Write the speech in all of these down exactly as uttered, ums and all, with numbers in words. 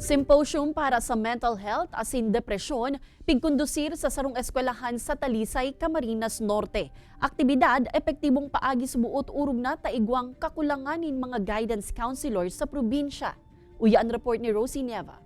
Symposium para sa mental health asin depresyon, pigkondusir sa sarong eskwelahan sa Talisay, Camarines Norte. Aktibidad, epektibong paagi sa buot orog na ta igwang kakulangan nin mga guidance counselor sa probinsya. Uya an report ni Rosie Nieva.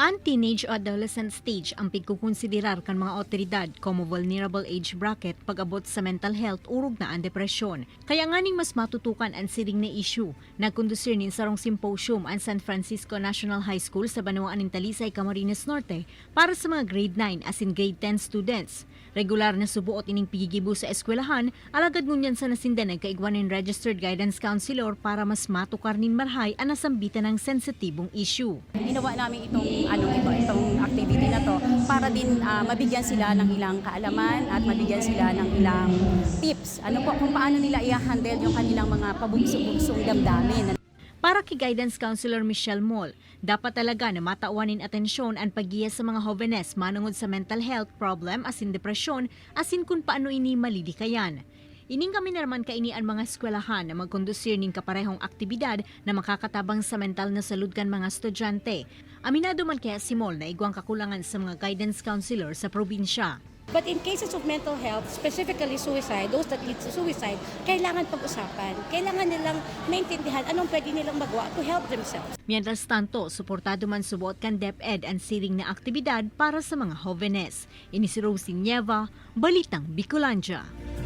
An teenage o adolescent stage an pigkokonsiderar kan mga awtoridad komo vulnerable age bracket pag-abot sa mental health, orog na an depresyon. Kaya nganing mas matutukan an siring na issue, nagkondusir nin sarong symposium an San Francisco National High School sa banwaan nin Talisay, Camarines Norte, para sa mga grade nine asin grade ten students. Regular na suboot ining pigigibo sa eskwelahan, alagad ngunyan sana sinda nagkaigwa nin registered guidance counselor para mas matukar nin marahay an nasambitan nang sensitibong issue. Ginawa namin itong, ano, ito, itong activity na to para din, ah, mabigyan sila ng ilang kaalaman at mabigyan sila ng ilang tips. Ano po, kung paano nila i-handle yung kanilang mga pabugso-bugsong damdamin. Para ki guidance counselor Michelle Mol, dapat talaga na matawan nin atensyon an paggiya sa mga hobenes manongod sa mental health problem asin depresyon asin kun paano ini malilikayan. Ining kami na naman kaini an mga eskwelahan na magkondusir nin kaparehong aktibidad na makakatabang sa mental na salud kan mga estudyante. Aminado man kaya si Mol na igwang kakulangan sa mga guidance counselor sa probinsya. But in cases of mental health, specifically suicide, those that lead to suicide, kailangan pag-usapan. Kailangan nilang maintindihan anong pwede nilang magawa to help themselves. Mientras tanto, suportado man suboot kan DepEd an siring na aktibidad para sa mga hobenes. Ini si Rosie Nieva, Balitang Bicolandia.